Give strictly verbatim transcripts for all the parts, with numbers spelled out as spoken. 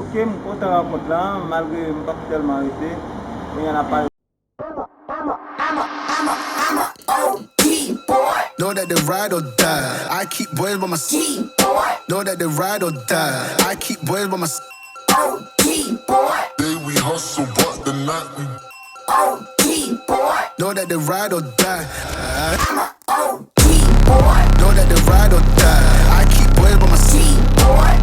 Ok, m kontan rankont la, malgre m p ap tèlman rete. Kounye a n ap pale. Know that the ride or die. I keep boys by my side. Know that the ride or die. I keep boys by my side. Day we hustle, but the night we Know that the ride or die. Know that the ride or die. I keep boys by my side.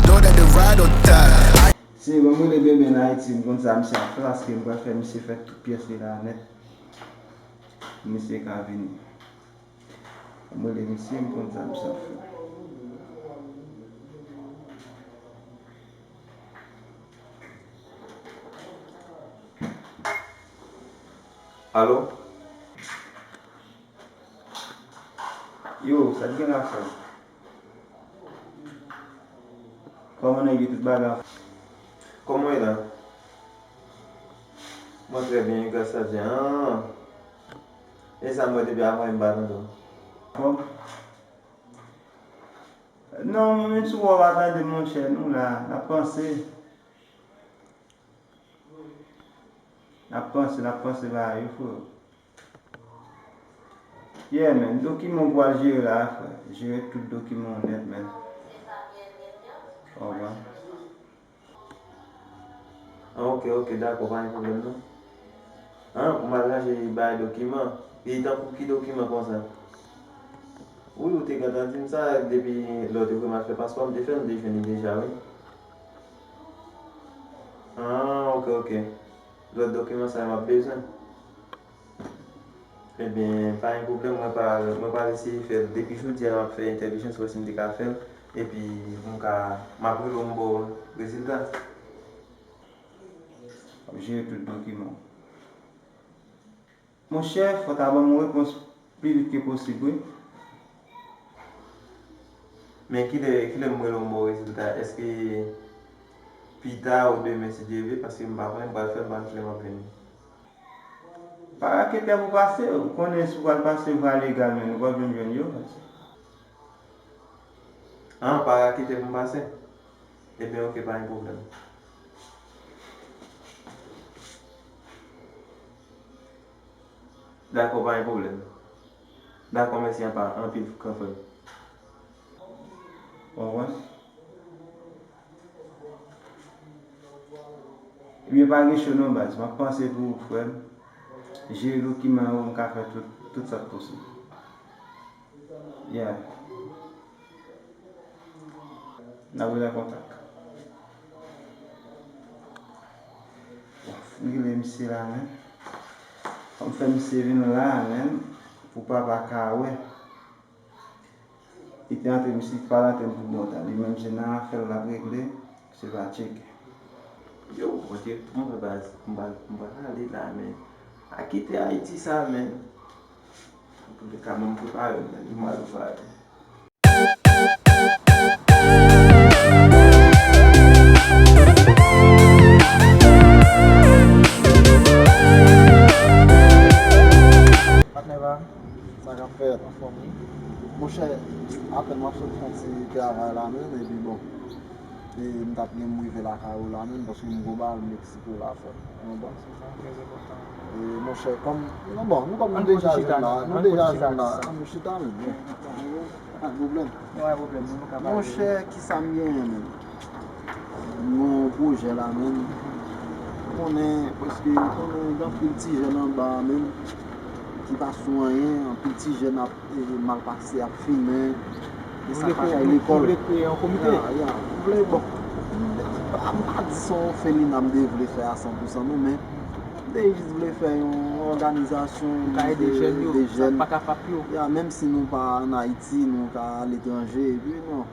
Know that the ride or die. I Si ban m rele Bebe nan Ayiti, m konn sa misye ap fè, paske m pral fè misye fè tout pyès li la nèt. Misye ka vini. Ban m rele misye, m konn sa misye ap fè. Alo? Yo, sa k gen la, frè? Kòman nèg yo, tout bagay? Kòman w ye la? Mwen trè byen, gras a Dye. An! E sa m wè depi avan yè m pa tande w. Bon. Non, menm si w pa tande m, monchè, nou la, n ap panse. N ap panse, n ap panse bagay yo, frè. Yeah, man. Dokiman w pral jere la, frè. Jere tout dokiman w nèt, man. Ou konprann? Ah, ok, ok, dakò, pa gen pwoblèm, non. Ah, pou m al ranje bagay dokiman. E tankou ki dokiman konsa? Wi, ou te gentan di m sa depi lè w te voye m al fè paspò, m te fè l, m te jwenn li deja, wi. Ah, ok, ok. Lòt dokiman sa yo m ap bezwen. Ebyen, pa gen pwoblèm, mwen pral, mwen pral eseye fè l. Depi jodi a, m ap fè entèlijans, wè si m te ka fè l. Epi, pou m ka, m ap rele w, m ba w rezilta. W ap jere tout dokiman w. Monchè, fò w ta ban m yon repons pi vit ke posib, wi. Men kilè, kilè m rele w m ba w rezilta? Èske pita ou demen, si Dye vle? Paske m pa konnen, m pral fè l, m pa konn kilè m ap vini. Pa raketè pou pase, ou konnen si w pral pase vwa legal, men nou p ap janm jwenn yo. An, pa raketè pou m pase? Ebyen, ok, pa gen pwoblèm. Dakò, pa gen pwoblèm. Dakò, mèsi anpa, anpil, gran frè m. Ou konprann? Ebyen, pa gen cho non, baz. M ap panse pou ou, frè m. Jere dokiman yo, m ka fè tout, tout sa k posib. Yeah. N ap ret an kontak. Bon, fouye misye la, men. Fò m fè misye vin la, men, pou papa ka wè. Li te antre, misye pa t antre pou bon tan. Li menm se nan afè l l ap regle, se pa tcheke. Yo, Bondye, bon, baz, m pral, m pral ale la, men. A kite Ayiti sa, men. Antouka, mwen m prepare m, men, m al vale. Patnè pa m, sa k ap fèt? Anfòm wi. Monchè, apèn m ap sot fè yon ti travay la menm, epi bon, e m t ap gen m rive lakay ou la menm, paske m gwo bal, m Meksiko la, frè. Ou konprann? E, monchè, kòm, non, bon, nou kòm nou deja jwenn la, nou deja jwenn la, ann nou chita menm, non. Pa gen pwoblèm. Monchè, kisa m genyen menm? M gen yon pwojè la menm. Ou konnen, paske ou konnen gen anpil ti jèn anba a menm ki pa sou anyen, anpil ti jèn ap e, mal pase, ap fimen. E sa pa kay lekòl. Ou vle kreye yon komite? Ya, ya. M vle, bon, m pa, m pa di se yon felina m te vle fè a san pou san non, men m te jis vle fè yon òganizasyon pou ka ede jèn yo, sa k pa kapab yo. Ya, menm si nou pa ann Ayiti, nou ka aletranje, epi non.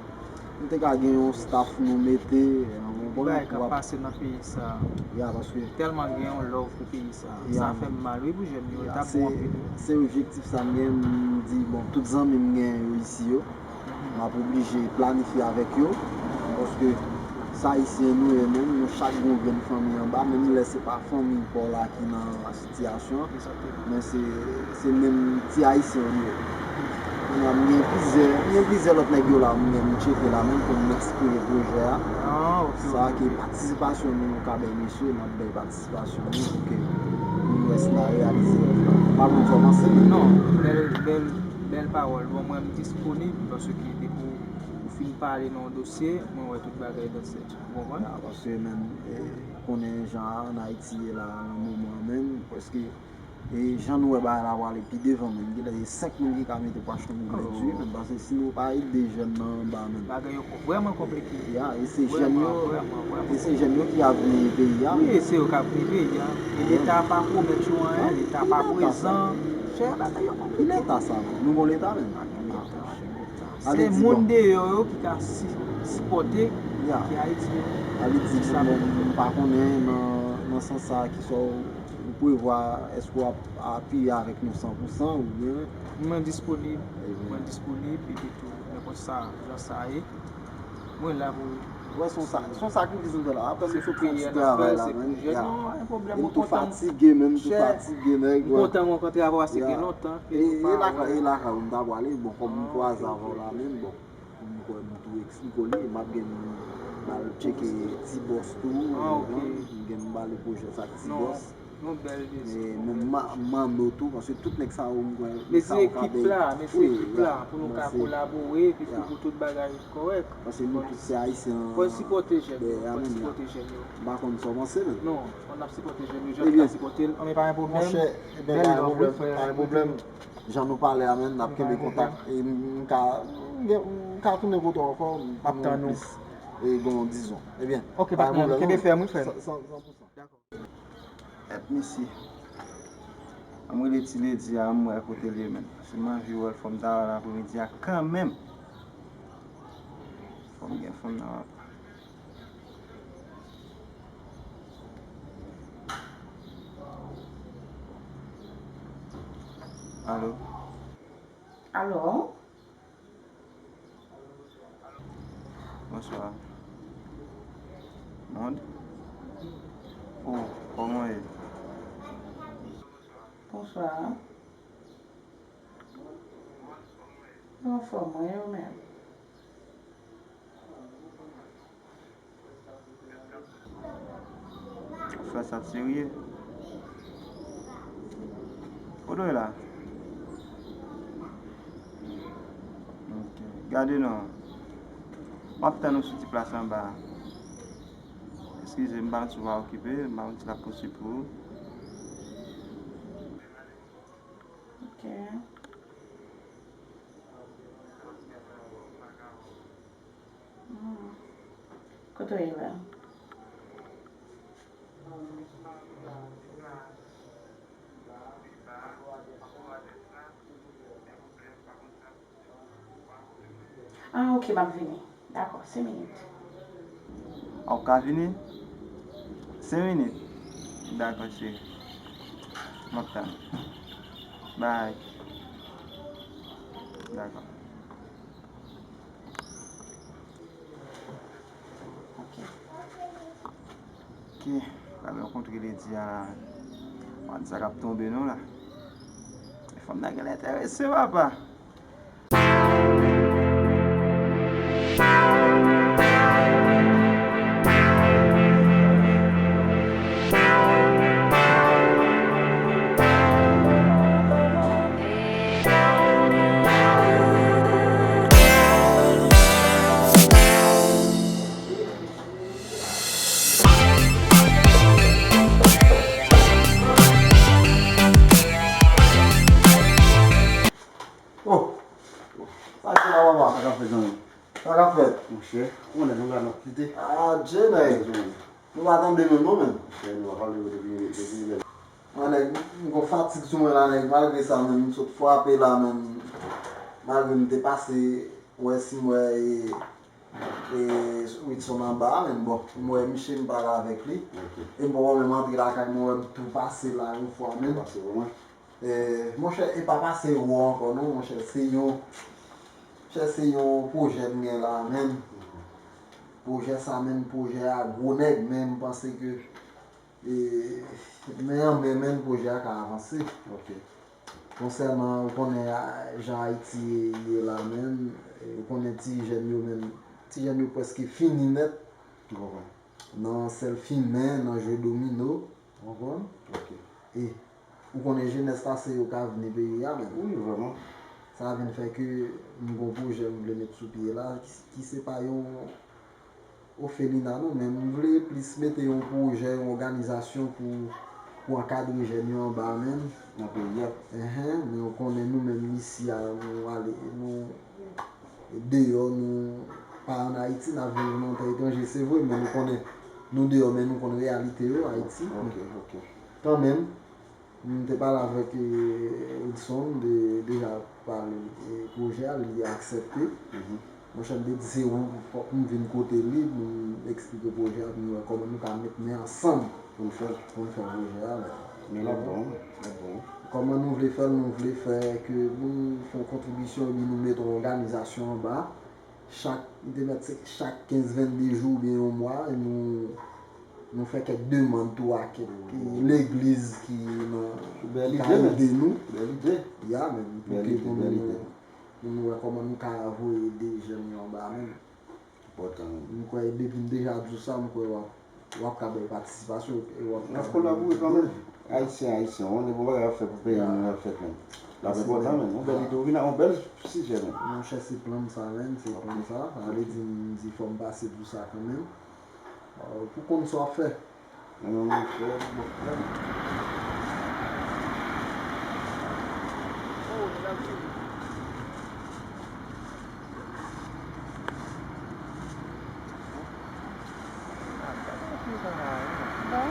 Nou te ka gen yon staff nou mete, ou konprann, bagay k ap pase nan peyi sa. Ya, paske tèlman gen yon love pou peyi sa. Sa fè m mal wi pou jèn yo, li t ap bon anpil wi. Se objektif sa m gen, m di, bon, tout zanmi m gen yo isi yo, m ap oblije planifye avèk yo, paske se Ayisyen nou ye menm, nou chak gen yon grenn fanmi anba, menm lè se pa fanmi pa w la ki nan sitiyasyon an. Men se, se menm ti Ayisyen nou ye. M gen plizyè, m gen plizyè lòt nèg yo la, m gen m tcheke la menm pou m eksplike pwojè a. Ah, ok. Sa ki patisipasyon nou, nou ka bay mesye, n ap bay patisipasyon nou pou ke nou wè si n a reyalize rèv la. M pa konn sa w panse, men. Non, bèl, bèl, bèl pawòl. Bon, mwen, m disponib, paske depi ou fin pale nan yon dosye, mwen wè tout bagay dan tèt. Ou konprann? Ya, paske menm, eh, konnen jan an Ayiti ye la, nan moman an menm, prèske E jan nou wè bagay la pwale pi devan menm, genlè se senk moun ki ka mete pou achte yon boutèy diri menm, paske si nou pa ede jèn nan anba menm. Bagay yo vrèman konplike. Ya, e se jèn yo, Vrèman, vrèman. E se jèn yo ki ap veye peyi a. Wi, e se yo k ap veye peyi a. E Leta pa pwomèt yo anyen, Leta pa prezan. Chè, bagay yo Ki konplike. Leta sa menm? Nou gon Leta menm? Se moun deyò yo ki ka si- sipòte Ya. ki Ayiti yo. Sa vle di, Sa bon, m pa konnen nan, nan sans sa ki sa w ou prevwa, èske w ap apiye avèk nou san pou san oubyen? Mwen disponib, mwen disponib, epi tou, nenpòt sa, jan sa ye, mwen la pou Wè, se yon sa- se yon sakrifis nou fè la. Apre nou sot fè yon ti peyi a travay n la, ap fè, menm. se pou jèn, non, pa gen pwoblèm, E m mwen tou kontan. Fatige menm, m tou Chè, fatige nèg. M kontan mwen kontre avè w, se gen lontan ke E nou pa e lakay, wè. E lakay ou m ta pwale, bon, kòm m Ah, kwaze ok, avè w ok. La menm, bon, m kwè m tou eksplike w li, m ap gen ba l tcheke Ti Bòs tou, Ah, ok. M gen m ba l pwojè sa ak Ti Non. Bòs. Yon bèl mesye. Men men m ma- m mande w tou, paske tout nèg sa yo m kwè Mesi ekip la, mesi ekip la, pou nou ka kolabore, epi pou tout bagay kòrèk. Paske nou tout se ayisyen. Fò n sipòte jèn yo, fò n sipòte jèn yo. M pa konn sa w panse menm. Non, fò n ap sipòte jèn yo, jan nou ka sipòte l, anben pa gen pwoblèm. Monchè, ebyen, pa gen pwoblèm, pa gen pwoblèm. Jan nou pale a menm, n ap kenbe kontak. E m ka, m ka tounen kote w ankò, m ap tann ou. E gon dizon. Ebyen, ok, pa gen pwoblèm, kenbe fèm, wi, frè m. Èt mesye. An m rele ti ledi a, an m wè kote l ye menm. Si m anvi wè l, fò m ta wè l apremidi a kanmenm. Fò m gen fanm nan papa. Alo? Alo? Bonswa. Mond? Oh, kòman w ye? Bonswa. Anfòm, wi, ou menm? Frè sa serye. Kote w ye la? Ok. Gade non. M ap tann ou sou ti plas anba a. Eskize m, m pa konn si w pa okipe, m pa konn si l ap posib pou ou. Ok. Hmm. Kote w ye la? Ah, ok, m ap vini. Dakò, senk minit. A, ou ka vini? Senk minit? Dakò, cheri. M ap tann ou. Bye. Dakò. Ok. Ok, pral rankontre ledi a la. Mwen di sa k ap tonbe non la. Fanm nan gen l enterese, papa. Oh! Sa k ye la, papa? Sa k ap fèt, zanmi? Sa k ap fèt? Monchè, ou konnen nou la n ap kite. Adje, nèg! Nou pa tande menm non, menm. Monchè, nou pa pale depi, depi lè. Mwen, nèg, m gon fatig sou mwen la, nèg. Malgre sa, menm, m sot frape la, menm. Malgre m te pase, wè si m wè, e, e, Witson anba a, men bon, m wè misye, m pale avèk li. E m poko menm antre lakay mwen, wè m tou pase la yon fwa menm. E, monchè, e pa pase wo ankò non, monchè, se yon, monchè, se yon pwojè m gen la menm. Pwojè sa menm, pwojè a gwo nèg, men m panse ke, e, men an men menm pwojè a ka avanse. Ok. Konsènan, ou konnen, a, jan Ayiti ye la menm, e, ou konnen ti jèn yo menm, ti jèn yo prèske fini nèt. Ou konprann? Nan sèl fimen, nan jwe domino, ou konprann? Ok. E, ou konnen jenès la se yo k ap vini peyi a menm. Wi, vrèman. Sa vin fè ke m gon pwojè m vle met sou pye la, ki, ki se pa yon ofelina non, men m vle plis mete yon pwojè, yon òganizasyon pou, pou ankadre jèn yo anba menm. Nan peyi a. Enhen, men ou konnen nou menm isi a, nou ale, nou deyò, nou pa ann Ayiti, n ap viv nan tè etranje, se vre, men nou konnen nou deyò, men nou konn reyalite yo, Ayiti. Ok, ok. Kanmenm, m te pale avèk, eh, Hudson, de, deja pale, eh, pwojè a, li aksepte. Mhm. Monchè, m te di se ou, fòk m vin kote li pou m eksplike pwojè a, pou m wè kòman nou ka met men ansanm pou n fè l, pou n fè pwojè a, men. Men l ap bon, l ap bon. Kòman nou vle fè l, nou vle fè ke nou fè yon kontribisyon, epi nou met yon òganizasyon anba. Chak, li te mèt se chak kenz, vennde jou oubyen yon mwa, nou, nou fè kèk demann tou a kèk legliz ki nan, ki ka ede nou. Bèl ide, men. Bèl ide. Ya, men, pou ke pou nou, pou nou wè kòman nou ka voye ede jèn yo anba menm. Enpòtan, wi. M kwè depi m deja di w sa, m kwè w ap, w ap ka bay patisipasyon e w ap ka. N ap kolabore kanmenm. Ayisyen, Ayisyen, on bon bagay ap fè pou peyi nou, ap fèt menm. L ap enpòtan menm. On bèl ide, ou vin ak on bèl sijè menm. Monchè, se plan m sa menm, se plan m sa. Sa vle di, m di fò m pase pou sa kanmenm. Euh, pou konn sa w ap fè. Nan men mwen frè, bon frè. Oh, mesdames, ah, sa se yon pil travay, wi. Bon.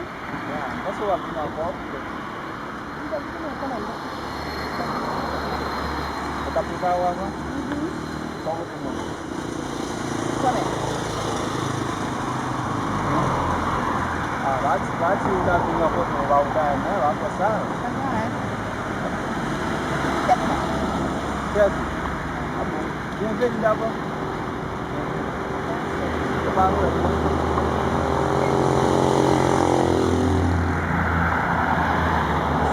Bon, m panse w ap vin ankò, poutèt. M t ap vini kanmenm. Ou t ap prepare w avan? Mhm. Bon kote mwen. Konnen. Ah, pa di, pa di ou t ap vin rankontre yon ba ou bagay, non, pa fè sa. Pa gen anyen. Kèt mwen. Kèt ou? Ah bon. Byenveni dabò. Ou pa wè.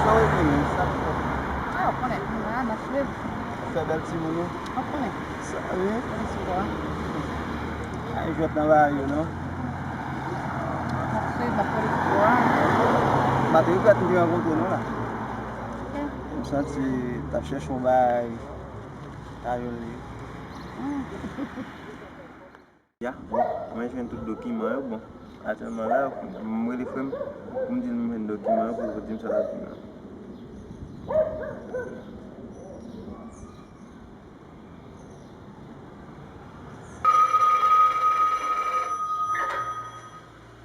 Sa w ap di menm, sa k fèt? Ah, ou konnen, m la, m ap swiv. Fè bèl timoun ou. Ou konnen. Sa, wi. Konnen sou kwa. Ay, jwèt nan bagay yo, non. M ap swiv, m ap konnen sou kwa. M pa te regrèt m te rankontre nou la. Ok. M santi t ap chèche yon bagay. Kayòl li. Ya, bon, mwen jwenn tout dokiman yo, bon. Aktyèlman la, m rele frè m pou m di l m jwenn dokiman yo, pou l di m sa l ap di m la.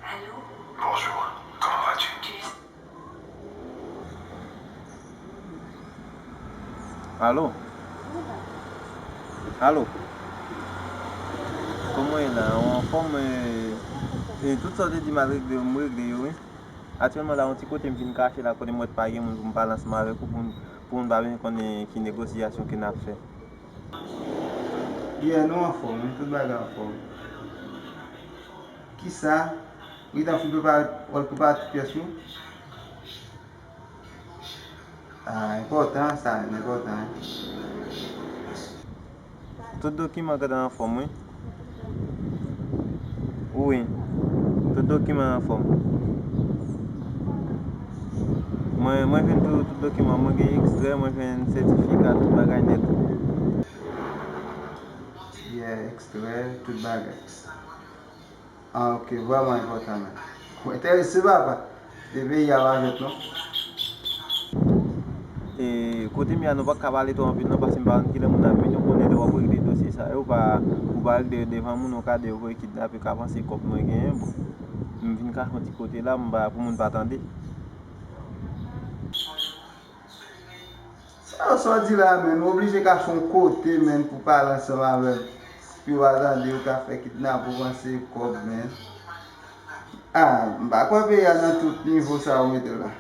Allô? Bonjour, comment vas-tu? Alo? Alo? Kòman w ye la? Ou anfòm? E, e, tout sa w te di m al regle, m regle yo, wi. Aktyèlman la, yon ti kote m vin kache la, kote m wè pa gen moun pou m pale ansanm avèk ou, pou m, pou moun pa vin konnen ki negosyasyon ke n ap fè. Yeah, nou anfòm, wi, tout bagay anfòm. Kisa? Ou gentan fin prepare, w al prepare tout pyès ou? Ah, enpòtan sa, enpòtan, wi. Tout dokiman gentan anfòm, wi. Wi. Tout dokiman anfòm. Mwen, mwen jwenn tout, tout dokiman. Mwen gen ekstrè, mwen jwenn sètifika, tout bagay nèt. Yeah, ekstrè, tout bagay. Ah, ok, vrèman enpòtan, men. Ou enterese, papa. Se peyi a pa jwèt, non. E, kote m ye a, nou pa ka pale twò anpil, non, paske m pa konn kilè moun ap vini, ou konnen lè w ap regle dosye sa yo, ou pa, ou pa regle yo devan moun, ou ka di yo voye kidnape, ka panse kòb mwen genyen, bon. M vin kache yon ti kote la, m pa, pou moun pa tande. Sa yo sot di la, menn, ou oblije kache yon kote, menn, pou pale ansanm avè m. Pou yo pa tande, yo ka fè kidnape ou panse kòb, menn. Ah, m pa kwè peyi a nan tout nivo sa ou mete la.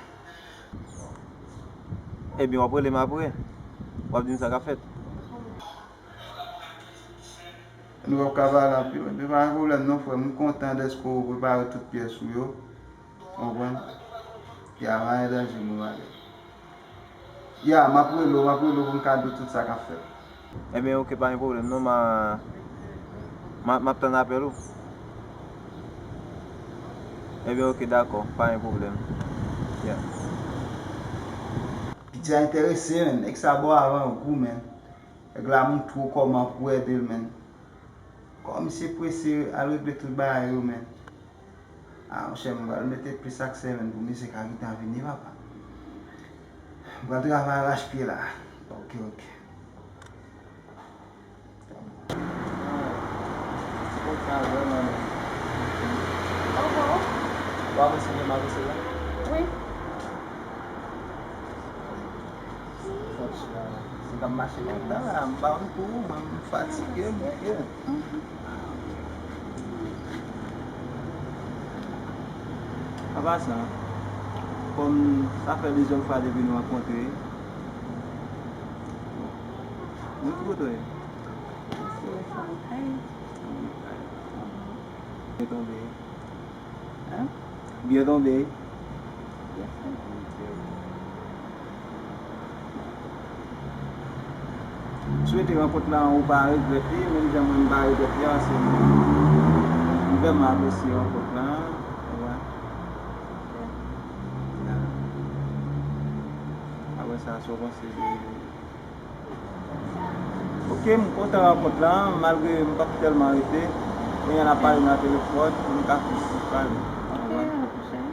Ebyen, w ap rele m apre. W ap di m sa k ap fèt. Nou p ap ka pale anpil. Ebyen, pa gen pwoblèm non, frè m. M kontan dèske w prepare tout pyès ou yo. Konprann? Ya, pa gen danje, mon bagay. Ya, m ap rele w, m ap rele w pou m ka di w tout sa k ap fèt. Ebyen, oke, pa gen pwoblèm non, m a, m a, m ap tann apèl ou. Ebyen, oke, dakò, pa gen pwoblèm. Ya. Piti a enterese, menn. Nèg sa ba w avan gou, menn. Nèg la montre w kòman pou w ede l, menn. Kòm misye prese, al regle tout bagay yo, menn. Ah, monchè, m pral mete plis aksè, menn, pou misye ka gentan vini, papa. M pral travay arachpye la. Oke, oke. Ti kont sa vrèman, menn. Oho. W ap eseye m ap eseye la? Wi. Fòs la. Se k ap mache lontan la, m pa konn pou ou, mwen m fatige, monchè. Apa sa, kòm sa fè dezyèm fwa depi nou rankontre, mwen ki kote w ye? Mwen se Fòm Kay. Mwen tonbe. Hein? Byen tonbe. Byen tonbe. M swete rankont lan ou pa regrèt li, menm jan mwen m pa regrèt li, paske m vrèman apresye rankont lan. Ou wè. Ya. Apre sa, sa w panse de Ok, m kontan rankont lan, malgre m p ap tèlman rete. Kounye a n ap pale nan telefòn, pou n ka fè pale. Ok, a la pwochèn.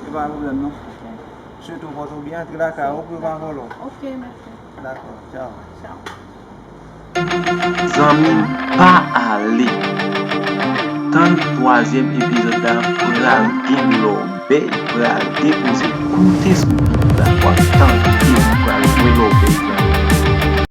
E pa pwoblèm non. Ok. Swete w pòte w byen, antre lakay ou, pou yo pa vòlò. Ok, mèsi. Dakò, tchaw. Tchaw. Zanmi m, pa ale. Tann twazyèm epizòd la pral gen lòbèy, pral depoze. Koute sou bit la, w ap tann ke m pral jwe lòbèy.